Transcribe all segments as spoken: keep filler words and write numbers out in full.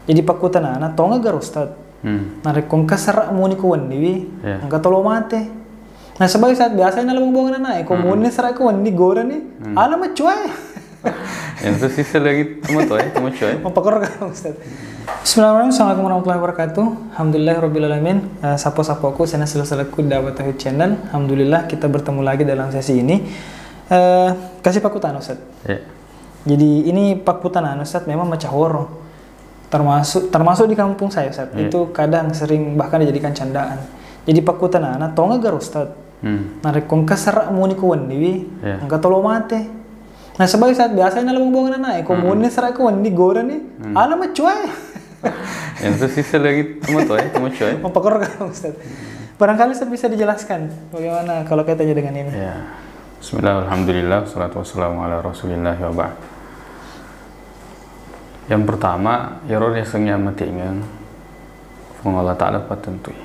Jadi pakkutanana, tongegga ro Ustaz? Hmm. Narekko engka sera muni ko wenniwi, iya, engka tolo mate. Nasaba Ustaz, biasa nalabung-bungeng ana'e, ko, hmm, muni sera ko wenni, gorani, hmm, ala maccuae. Yang tu sisa lagi temu tu, eh, temu cuy. Mapakorro ka, Ustaz. Bismillahirrahmanirrahim. Assalamualaikum warahmatullahi wabarakatuh. Alhamdulillahirabbil alamin. Eh, sapo-sapoku, senna sila-silaku, Da'wah Tauhid Channel. Alhamdulillah, kita bertemu lagi dalam sesi ini. Eh, kasih pakutana, Ustaz. Iya. Jadi, ini pakkutanana, Ustaz, memang macahoro. Termasuk, termasuk di kampung saya, Ustaz. Iya. Itu kadang sering bahkan dijadikan candaan. Jadi, pakkutanana, tongegga ro Ustaz? Hmm. Narekko engka sera muni ko wenniwi, iya, engka tolo mate. Nasaba Ustaz, biasa nalabung-bungeng ana'e, ko, hmm, muni sera ko wenni, gorani, hmm, ala maccuae. Yang tu sisa lagi temu tu, eh, temu cuy. Mapakorro ka, Ustaz. Barangkali Ustaz bisa dijelaskan bagaimana kalau kaitannya dengan ini. Ya. Bismillah, alhamdulillah, salatu wassalamu ala rasulillah wa ba'd. Yang pertama, iyaro riasengnge amatengeng, Puang Allah Ta'ala pattentui.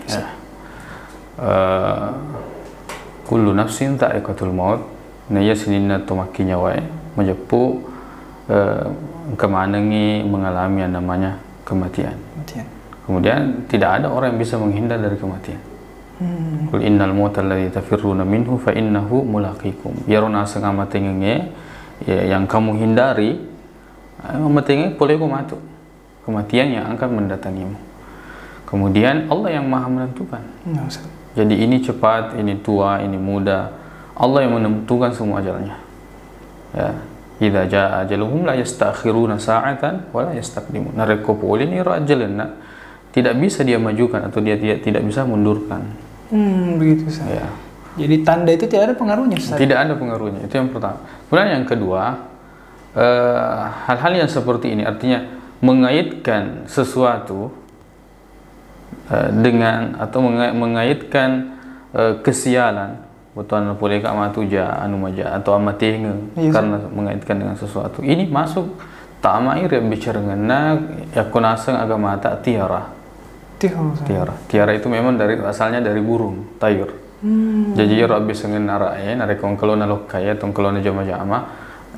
Ya. Eh, kullu nafsin dha'iqatul maut. Naiya sininna to makkinyawae majeppu, eh, engka manengngi mengalami yang namanya kematian. Kematian. Kemudian tidak ada orang yang bisa menghindar dari kematian. Hmm. Qul innal mautal ladzi tafirruna minhu fa innahu mulaqikum. Iyaro naseng amatengengnge, ya, yang kamu hindari, eh, amatengengnge pole ko matu. Kematian yang akan mendatangimu. Kemudian Allah yang Maha Menentukan. Nah, Ustaz. Jadi ini cepat, ini tua, ini muda. Allah yang menentukan semua ajalnya. Ya. Idza jaa ajaluhum la yastakhiruna sa'atan wa la yastaqdimun. Narekko poleni ro ajalenna, tidak bisa dia majukan atau dia tidak, tidak bisa mundurkan. Hmm, begitu, Ustaz. Ya. Jadi tanda itu tidak ada pengaruhnya, Ustaz? Tidak ada pengaruhnya. Itu yang pertama. Kemudian yang kedua, eh, hal-hal yang seperti ini, artinya mengaitkan sesuatu, eh, dengan, atau menga-, mengaitkan, eh, kesialan, bettuanna pole ka matu ja, anu maja, atau amatengeng, iya, karena mengaitkan dengan sesuatu. Ini masuk tamai ri abbicarangenna yakko naseng agamata tiara. Tiara, Ustaz. Tiara. Tiara itu memang dari, asalnya dari burung, tayur. Hmm. Jaji iyaro abbisengenna ara'e, narekko engka lona lokkae atau engka lona jama-jama,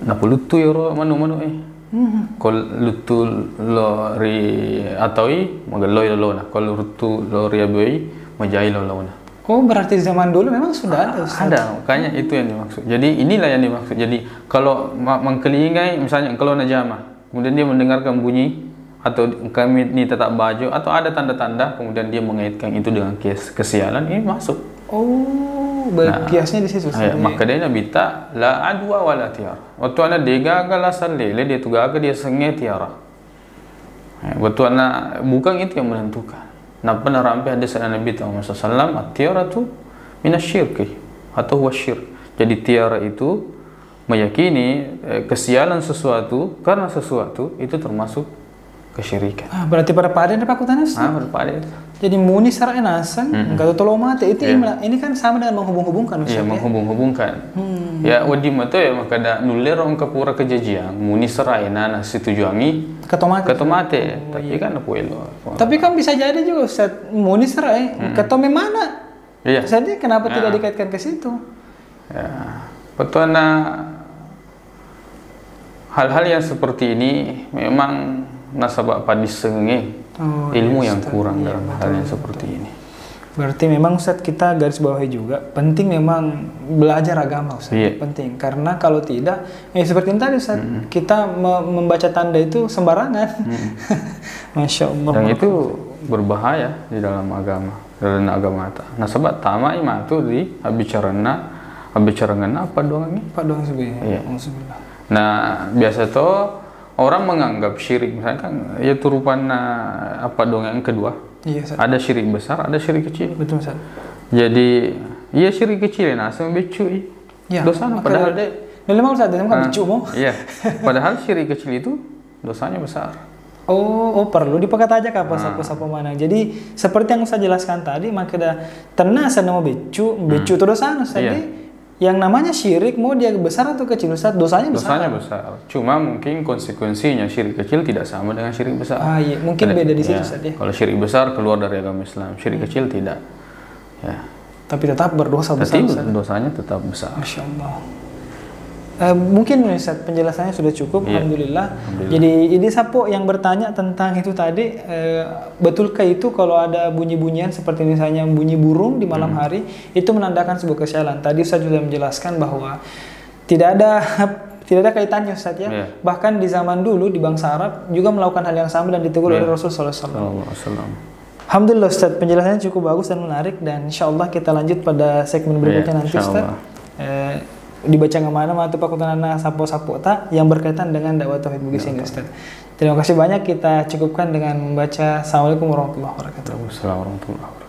napuluttu iyaro manu-manu'e. Hmm. Ko luttu lo ri ataui, magelloi lolona. Ko luttu lo ri abui, majai lolona. Oh, berarti zaman dulu memang sudah ada, Ustaz? Ada, makanya itu yang dimaksud. Jadi inilah yang dimaksud. Jadi kalau ma-, mengkelingai, misalnya engka lona jama, kemudian dia mendengarkan bunyi atau kami ni tetap baju atau ada tanda-tanda, kemudian dia mengaitkan itu dengan kes-, kesialan, ini masuk. Oh, ber-, nah, kiasnya di situ, iya, Ustaz. Makkedai Nabitta, "La adwa wa la tiara." Wettuanna degaga la sallele, de tu gaga diasengnge tiara. Eh, wettuanna bukan itu yang menentukan. Nappa narampe hadis Nabitta Muhammad sallallahu alaihi wasallam, "At-tiaratu minasyirki atau huwa syirk." Jadi tiara itu meyakini, eh, kesialan sesuatu karena sesuatu itu termasuk kesyirikan. Ah, berarti pada-pada ini, Pak, kutanya, Ustaz? Ah, pada-pada. Jadi muni sera naseng, mm-mm, engka tolo mate. Itu, iya, ini kan sama dengan menghubung-hubungkan, iya, Ustaz, ya? Menghubung-hubungkan. Hmm. Ya, wedding mato ya, makkeda nullero engka pura kejajiang, muni sera nana situjuangi keto mate. Keto mate. Oh, tapi iya, kan napuelo. Tapi kan bisa jadi juga, Ustaz, muni sera, eh, mm-mm, keto memana. Iya. Jadi kenapa tidak, nah, dikaitkan ke situ? Ya, bettuanna hal-hal yang seperti ini memang nasaba padissengnge, oh, ilmu, iya, yang Ustaz, kurang, iya, dalam hal, betul, yang seperti, betul, ini. Berarti memang, Ustaz, kita garis bawahi juga, penting memang belajar agama, Ustaz. Iya. Penting. Karena kalau tidak, ya seperti yang tadi, Ustaz, mm-mm, kita me-, membaca tanda itu sembarangan. Mm-mm. Masya Allah. Dan itu berbahaya di dalam agama. Lalenna agamata. Nasaba tamai matu ri abbicaranna, abbicarangenna appaddongengnge. Appaddongeng sebenarnya. Iya. Auzubillah. Nah, biasa to orang menganggap syirik, misalkan, ya, tu rupanna appaddongeng kedua. Iya, Ustaz. Ada syirik besar, ada syirik kecil. Betul, Ustaz. Jadi, iya, syirik kecil, naseng beccui. Ya, dosana, maka padahal de-, dole mau, Ustaz, dole mau, ah, beccu mo. Iya. Padahal syirik kecil itu dosanya besar. Oh, oh, perlu dipakataja ka, Pak, ah, sapa-sapa mana. Jadi, seperti yang Ustaz jelaskan tadi, makkeda tenna asenna mau beccu, hmm, beccu tu dosana, Ustaz. Iya. Jadi, yang namanya syirik, mau dia besar atau kecil, Ustaz, dosanya besar. Dosanya besar. Cuma mungkin konsekuensinya syirik kecil tidak sama dengan syirik besar. Ah, iya. Mungkin beda di situ, ya, Ustaz, ya. Kalau syirik besar keluar dari agama Islam, syirik, hmm, kecil tidak. Ya. Tapi tetap berdosa besar, Ustaz. Tapi dosanya tetap besar. Masya Allah. Eh, mungkin Ustaz, penjelasannya sudah cukup, Iya. Alhamdulillah. Alhamdulillah. Jadi ini Sapo yang bertanya tentang itu tadi, eh, betulkah itu kalau ada bunyi-bunyian seperti misalnya bunyi burung di malam Hmm. hari itu menandakan sebuah kesialan? Tadi Ustaz sudah menjelaskan bahwa tidak ada tidak ada kaitannya, Ustaz, ya. Iya. Bahkan di zaman dulu di bangsa Arab juga melakukan hal yang sama dan ditegur Iya. oleh Rasul sallallahu alaihi wasallam. Sallallahu alaihi wasallam. Alhamdulillah Ustaz, penjelasannya cukup bagus dan menarik, dan insya Allah kita lanjut pada segmen berikutnya Iya, nanti, insya Ustaz. Allah. Eh, dibaca mana matu pakutanana Sapo-Sapo ta yang berkaitan dengan dakwah tauhid Bugis ini, Ustaz. Terima kasih banyak, kita cukupkan dengan membaca Assalamualaikum warahmatullahi wabarakatuh. Waalaikumsalam warahmatullahi wabarakatuh.